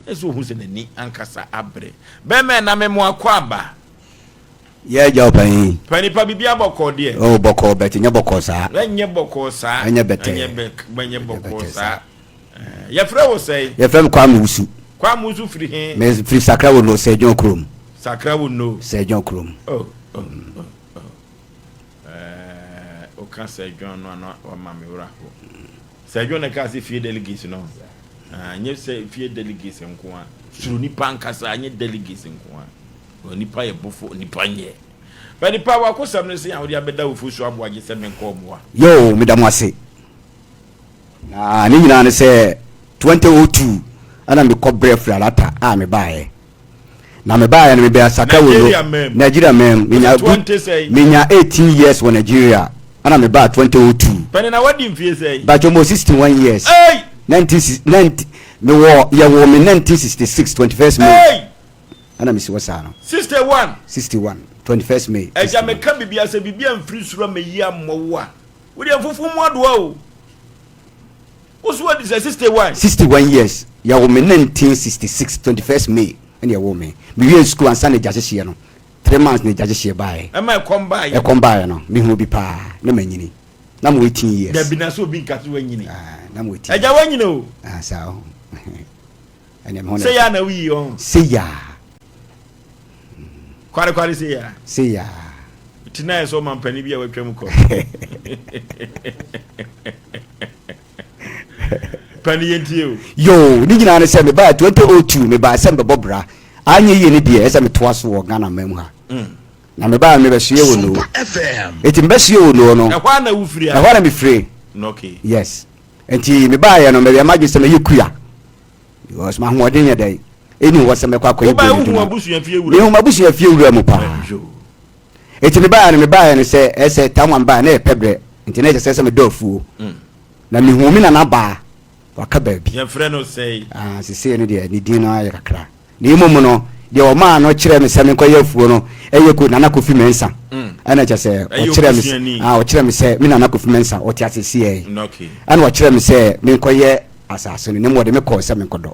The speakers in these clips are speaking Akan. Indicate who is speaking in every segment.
Speaker 1: Ɛsɛ ohu sɛ n'ani ankasa abere. Bɛrima ɛna me mo akɔ aba.
Speaker 2: Yɛ agya ɔpanyin.
Speaker 1: Panipa biribi abɔkɔɔ deɛ.
Speaker 2: Oh bɔkɔɔ bɛte nyɛ bɔkɔɔ saa.
Speaker 1: Ɛnyɛ bɔkɔɔ saa.
Speaker 2: Ɛnyɛ bɛtɛɛ.
Speaker 1: Ɛnyɛ bɛ ɛnyɛ bɔkɔɔ saa. Yɛfrɛ wo sɛn?
Speaker 2: Yɛfrɛ me Kwame Wusu.
Speaker 1: Kwame Wusu firi he?
Speaker 2: Me firi Sakra Wono, Sɛdwɔn kurom.
Speaker 1: Sakra Wono.
Speaker 2: Sɛdwɔn kurom.
Speaker 1: Oh oh oh oh. Ɛɛ woka Sɛdwɔn no ano wama me wura ho. Sɛdwɔn na ɛka sɛ fie delegates no. Ah, nyɛ sɛ fie delegates nko a. Suro nipa ankasa nyɛ delegates nko a. Onipa yɛ bofo, onipa nyɛ. Bɛ nipa wakosɛm no sɛ a wode abɛda wo fo so aboa gye sɛ menkɔ ɔboa.
Speaker 2: Yoo, meda mo ase. Na ne nyinaa ne sɛ 2002 ɛna mekɔ brɛ firi alata a mebaeɛ. Na mebaeɛ no mebɛɛ Asaka wɔ Nigeria man menya menya 18 years wɔ Nigeria ɛna mebaa 2002.
Speaker 1: Pɛne na wadi mfie sɛn?
Speaker 2: Bàtò mo 61 years.
Speaker 1: Hey!
Speaker 2: 19 90 mewɔ yɛwɔ me 1966 21st May.
Speaker 1: Hey!
Speaker 2: Ɛna mesi hɔ saa no.
Speaker 1: 61.
Speaker 2: 61 21st May.
Speaker 1: Ɛgya meka biribi asɛ biribi amfiri soro a meyi ammɔ wo a. Wo deɛ mfufuo mu adoa o. Wo so adi sɛ 61.
Speaker 2: 61 years yɛwo me 1966 21st May ɛna yɛwoo me. Me wiee sukuu ansa na agyahyehyeɛ no 3 months na agyahyehyeɛ baeɛ.
Speaker 1: Ɛma ɛkɔm baeɛ.
Speaker 2: Ɛkɔm baeɛ no me hunu bi paa na manyini na mewɔ 18 years.
Speaker 1: Dabi na sɛ obi nka sɛ wanyini.
Speaker 2: Ah, na mewɔ 18.
Speaker 1: Agya wanyini o.
Speaker 2: Ah, saa o. Ɛnna me ho na.
Speaker 1: Sɛ yɛ na woyi ɔho.
Speaker 2: Sɛ yɛ a.
Speaker 1: Kwarekware sɛ yɛ a.
Speaker 2: Sɛ yɛ a.
Speaker 1: Ti na yɛ sɛ ɔmampanin bi a watwam kɔ. Pani yɛn tie o.
Speaker 2: Yoo, ne nyinaa ne sɛ mebaa 2002 mebaa sɛ mbɛbɔ bra. Anyɛ yie ne deɛ ɛsɛ metoa so wɔ Ghana man mu ha. Mm. Na mebaa mebɛsoɛ wɔ Noo. Eti mebɛsoɛ wɔ Noo no.
Speaker 1: Ɛhɔ a na wofiri a.
Speaker 2: Ɛhɔ na mefiri.
Speaker 1: Okay.
Speaker 2: Yes. Nti mebaeɛ no mebɛyɛ m'adwene sɛ mɛyɛ kua. Because m'ahoɔden yɛ dɛn? Ɛni hɔ sɛ mɛkɔ akɔyɛ bɔ adwuma. Mehu m'abusua fie wura mu paa. Eti mebaeɛ no mebaeɛ no sɛ ɛsɛ tam baeɛ na yɛ pɛ berɛ nti na ɛsɛ sɛ sɛ medɔ afuo. Mm. Na mehu me nana baa waka baabi.
Speaker 1: Yɛfrɛ no sɛe.
Speaker 2: Ah, sesei no deɛ ne din no ayɛ kakra. Na mmom no, deɛ ɔmaa no kyerɛɛ me sɛ menkɔyɛ afuo no ɛyɛ ko Nana Kofi Mensah. Mm. Ɛna kyɛ sɛ ɔkyerɛ me ah, ɔkyerɛ me sɛ me Nana Kofi Mensah ɔte ase siɛ. Ɛna ɔkyerɛ me sɛ menkɔyɛ asase no na mmom ɔde me kɔɔ sɛ menkɔdɔ.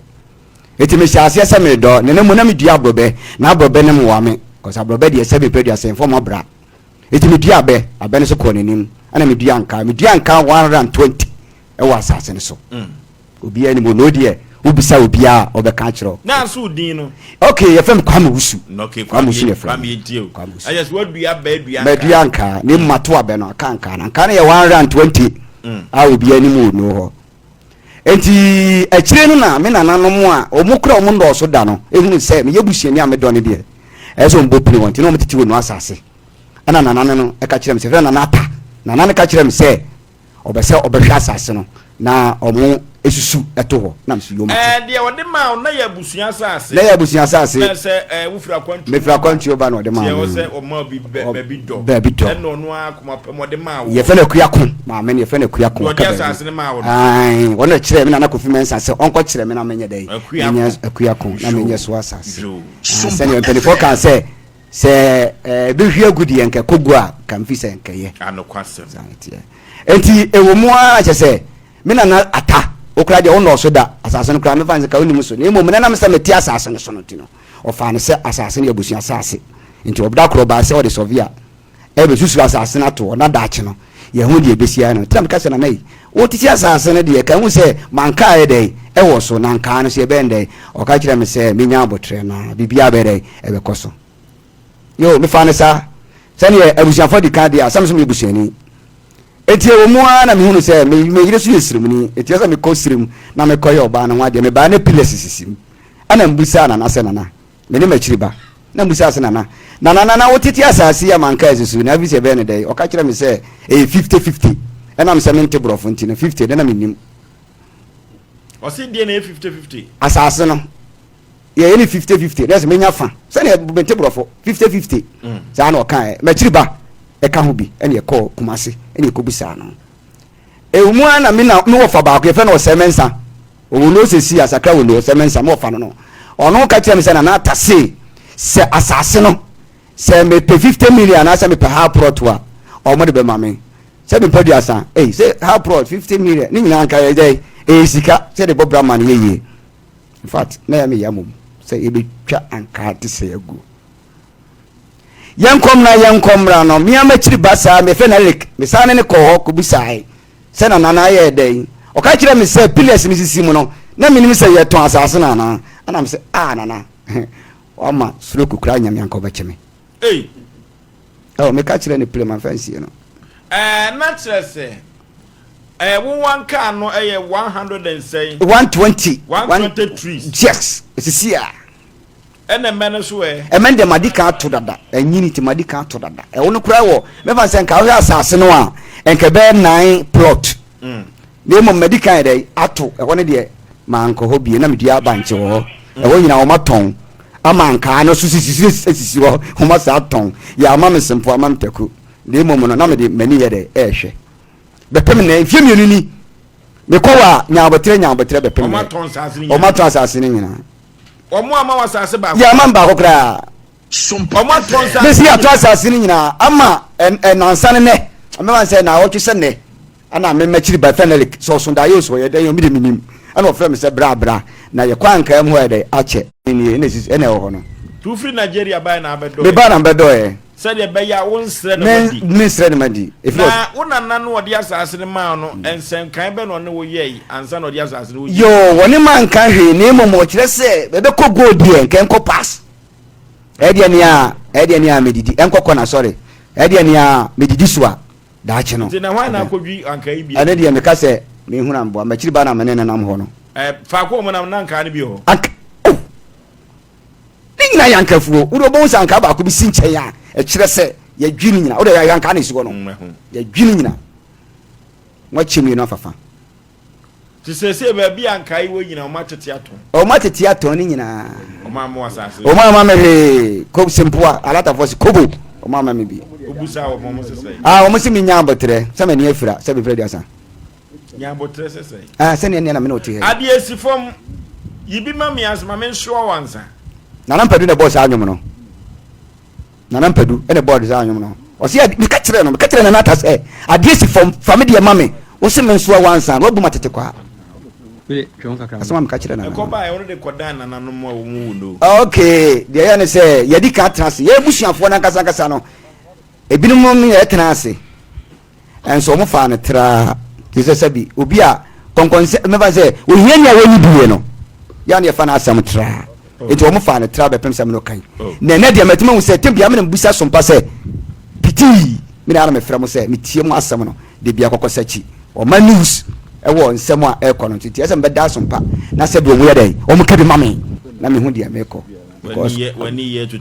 Speaker 2: Eti mehyɛ aseɛ sɛ meredɔ na na mmom na medua aborɔbɛ na aborɔbɛ no mmoa me kɔsɛ aborɔbɛ deɛ sɛ mepɛ dua sɛ mfɔm abra. Eti medua abɛ, abɛ no so kɔɔ n'anim ɛna medua nkaa, medua nkaa 120 ɛwɔ asase no so. Mm. Obiara nim no deɛ wobisa obiara a ɔbɛka akyerɛ wo.
Speaker 1: Na nso din no.
Speaker 2: Okay, yɛfrɛ me Kwame Wusu.
Speaker 1: Okay,
Speaker 2: Kwame Wusu yɛfrɛ
Speaker 1: Kwame yɛntie o. Kwame Wusu. Ɛyɛ so wadua abɛ dua
Speaker 2: nkaa. Madua nkaa ne mmato abɛ no aka nkaa no. Nkaa no yɛ 120 mm. a obiara nim wɔ no hɔ. Enti akyire no na me nananom a wɔn kura wɔn nnɔɔso da no ehunu sɛ meyɛ busuani a medɔ no deɛ ɛyɛ sɛ wɔn bɔ pini wɔn nti na wɔn tete wɔ nu asase. Ɛna nana no ɛka kyerɛ me sɛ fɛ nana ata nana no ka kyerɛ me sɛ ɔbɛ sɛ ɔbɛhwɛ asase no na ɔmo esusu ɛto hɔ na nso yom.
Speaker 1: Ɛɛ deɛ ɔde maa wo na yɛ abusua asase.
Speaker 2: Na yɛ abusua asase.
Speaker 1: Na sɛ ɛɛ wofiri akwantuo.
Speaker 2: Mefiri akwantuo ba na ɔde maa mi.
Speaker 1: Tiɛ ɔsɛ ɔma bi bɛ baabi dɔ.
Speaker 2: Baabi dɔ.
Speaker 1: Ɛna ɔno ara akoma pɛm ɔde maa wo.
Speaker 2: Yɛfɛ no Akuako maame no yɛfɛ no Akuako.
Speaker 1: Ɔde asase no maa wo no.
Speaker 2: Ayi wɔn na kyerɛ mi nana Kofi Mensah sɛ ɔnkɔ kyerɛ mi na menyɛ dɛ.
Speaker 1: Akuako.
Speaker 2: Akuako na menyɛ so asase. Sɛnea mpanyinfoɔ kan sɛ. Sɛ ɛbɛhwie agu deɛ nka ɛkɔ gu a nka mfi sɛ nka ɛyɛ.
Speaker 1: Anokwasɛm.
Speaker 2: Saa na ɛteɛ. Enti ɛwɔ mu ara kyɛ sɛ me nana ata wo koraa deɛ wonnɔɔso da asase no koraa mefa no sɛ ka wonim so na mmom na ɛnam sɛ mete asase no so no nti no ɔfaa no sɛ asase no yɛ abusua asase nti ɔda korɔ baa sɛ ɔde sɔvea ɛbɛsusu asase no ato hɔ na daakye no yɛho deɛ ɛbɛsi ayɛ no nti na meka sɛ nana yi wotete asase no deɛ ka hu sɛ mankaa yɛ dɛn ɛwɔ so na nkaa no so yɛbɛn dɛn ɔka kyerɛ me sɛ menya abotrɛ na biribiara bɛyɛ dɛn ɛbɛkɔ so yo mefa no saa sɛdeɛ abusuafoɔ di kan deɛ a sɛ me so meyɛ busuani enti ɛwɔ mu ara na mehunu sɛ me yere so yɛ siremni enti ɛsɛ mekɔ sirem na mekɔyɛ ɔbaa no ho adeɛ mebaa ne pillars sisi mu ɛna mbusaa nana sɛ nana Me ne m'akyiri ba. Na mbisaa se, Nana, Nana, Nana, wo tete asaase yi a manka asusu na afei sɛ ɛbɛyɛ no dɛn? Ɔka kyerɛɛ me sɛ, Ɛyɛ fifte-fifte. Ɛnam sɛ mente borɔfo nti no, fifte de na mennim.
Speaker 1: Ɔse deɛ na ɛyɛ fifte-fifte?
Speaker 2: Asaase no, yɛyɛ no fifte-fifte. Na ɛsɛ menya fa. Sɛdeɛ mente borɔfo, fifte-fifte. Mm. Saa na ɔkaeɛ. M'akyiri ba ɛka ho bi, ɛne ɛkɔɔ Kumase, ɛne ɛkɔbisaa no. Ɛwɔ mu ara na me na mewɔ fa baako, yɛfrɛ no Ɔsɛe Mensah. Ɔwɔ no sɛsi asakra wɔ no sɛ mensa me ɔfa no no ɔno ka kyerɛ me sɛ nana atase sɛ asase no sɛ mepɛ 50 million anaasɛ mepɛ half plot a ɔmo de bɛma me sɛ mepɛ duasa ei sɛ half plot 50 million ne nyinaa nka yɛ dɛ ɛyɛ sika sɛ de bɔ bra ma no yɛ yie. In fact, na ɛyɛ me ya mmom sɛ yɛbɛtwa ankaa te sɛ aguo. Yɛnkɔ mmra, yɛnkɔ mmra no, me ara m'akyiri ba saa, mefrɛ no Eric, mesan ne no kɔɔ hɔ kɔbisae sɛ na Nana ayɛ dɛn. Ɔka kyerɛɛ me sɛ pillars no sisi mu no, na menim sɛ yɛtɔn asase no anaa. Ɛna me sɛ, ah Nana, wama stroke koraa nyame anka ɔbɛkye me.
Speaker 1: Ei!
Speaker 2: Oh, meka kyerɛ no pire mamfa nsie no.
Speaker 1: Ɛɛ, na kyerɛ sɛ, ɛɛ, wo wankaa no ɛyɛ 100 and sɛn?
Speaker 2: 120.
Speaker 1: 120 trees.
Speaker 2: Yes, esisi a.
Speaker 1: Ɛna mmɛ no so ɛ?
Speaker 2: Ɛmɛ no deɛ madi kan ato dada. Ɛnyini nti madi kan ato dada. Ɛwo no koraa wɔ, mɛfa sɛ nka wohwɛ asase no a, nka ɛbɛyɛ nine plot. Mm. Na mmom madi kan yɛ dɛ ato ɛhɔ no deɛ mankɔ hɔ bie na medua bankye wɔ hɔ. Mm. Ɛhɔ nyinaa wɔn atɔn ama nkaa no so sisi sisi hɔ wɔn asa atɔn yɛ ama me sempo ama me taku. Na mmom no na mede m'ani yɛ dɛ ɛrehwɛ. Bɛpem nnɛ mfie mmienu ni mekɔ wɔ a nyabotrɛ nyabotrɛ bɛpem nnɛ. Wɔn atɔn asase no nyinaa.
Speaker 1: Wɔn ama wɔ asase baako.
Speaker 2: Yɛ ama baako koraa.
Speaker 1: Wɔn atɔn asase.
Speaker 2: Mesi atɔ asase no nyinaa ama ɛnansa no nɛ. Mɛma sɛ na awɔtwe sɛ nɛ. Ɛna me mɛkyiri ba fɛnɛlik sɛ ɔso da yɛ osu ɔyɛ dɛn omi de menim. Ɛna ɔfrɛ me sɛ bra bra na yɛ kɔ ankaa mu hɔ yɛ dɛ akyɛ. Nie ɛna esisi ɛna ɛwɔ hɔ no.
Speaker 1: Tu firi Nigeria bae na abɛdɔɛ.
Speaker 2: Me ba na mbɛdɔɛ.
Speaker 1: Sɛdeɛ ɛbɛyɛ a wonsrɛ na wadi.
Speaker 2: Me nsrɛ na madi.
Speaker 1: Na wo nana no ɔde asaase no maa no, nsɛnkae bɛn na ɔne wo yɛe ansa na ɔde asaase no wo
Speaker 2: Yoo, wɔne manka hwee na mmom ɔkyerɛ sɛ ɛbɛkɔ goal deɛ nka ɛnkɔ pass. Ɛdeɛ nea ɛdeɛ nea medidi ɛnkɔ kɔna sɔre. Ɛdeɛ nea medidi so a daakye no.
Speaker 1: Nti na hwan na akɔdwi ankaa yi bi?
Speaker 2: Ɛne deɛ meka sɛ mehunu amboa m'akyiri ba na mene nenam hɔ no.
Speaker 1: Ɛ faako a wɔnam no na ankaa no bi wɔ hɔ?
Speaker 2: Anka oh! Ne nyinaa yɛ ankafuo. Wode wobɛhu sɛ ankaa baako bi si nkyɛn a ɛkyerɛ sɛ yɛdwi ne nyinaa. Wode yɛ ankaa na ɛsi hɔ no. Yɛdwi ne nyinaa. Wɔakyɛ mmienu afafa.
Speaker 1: Te sɛsɛ baabi a ankaa yi wɔ nyinaa wɔn atete atɔn.
Speaker 2: Wɔn atete atɔn ne nyinaa.
Speaker 1: Wɔn ama wɔ asase.
Speaker 2: Wɔn ama me hwee. Ko sempoa alatafoɔ se kobo. Wɔn ama me bi.
Speaker 1: Obusa wɔn wɔn sesɛ.
Speaker 2: Ah wɔn se me nya abotrɛ sɛ m'ani afira sɛ mefiri aduasa.
Speaker 1: Nya aboterɛ sɛ sɛn?
Speaker 2: Ah, sɛdeɛ nneɛ na me ne wo te ha yi.
Speaker 1: Adeɛ si fam, yi bi ma me ansa, ma me nsoa wo ansa.
Speaker 2: Nana Mpadu na ɛbɔɔ saa nnwom no. Nana Mpadu na ɛbɔɔ saa nnwom no. Ɔse ade, meka kyerɛ no, meka kyerɛ Nana Ata sɛ, adeɛ si fam, fa me deɛ ma me. Wo se me nsoa wo ansa, na wabu ma tete kwaa. Asɛm a meka kyerɛ Nana.
Speaker 1: Ɛkɔbaeɛ, ɔno de kɔdan nananom a wɔn wu no.
Speaker 2: Okay, deɛ ɛyɛ ne sɛ, yɛadi kan atena ase. Yɛn abusuafoɔ no ankasa ankasa no, ebinom no yɛtena ase. Nso wɔn faa no traa te sɛ sɛbi obi a kɔnkɔnsɛ mɛfa sɛ ohia ni a wɔnyi bie no yɛ ne yɛfa no asɛm traa oh. nti wɔn faa no traa bɛpem sɛ mene ɔkan oh. na ɛnɛ deɛ mɛtumi ahu sɛ tem bia mene mbusa sompa sɛ pitii mene ara mefrɛ mo sɛ metie mo asɛm no de bia kɔkɔ sɛ akyi ɔma news ɛwɔ nsɛm a ɛkɔ no nti ɛsɛ mbɛda asompa na sɛ bi wɔn yɛ dɛn wɔn ka bi ma me na mehu deɛ mekɔ because
Speaker 1: w'ani yɛ.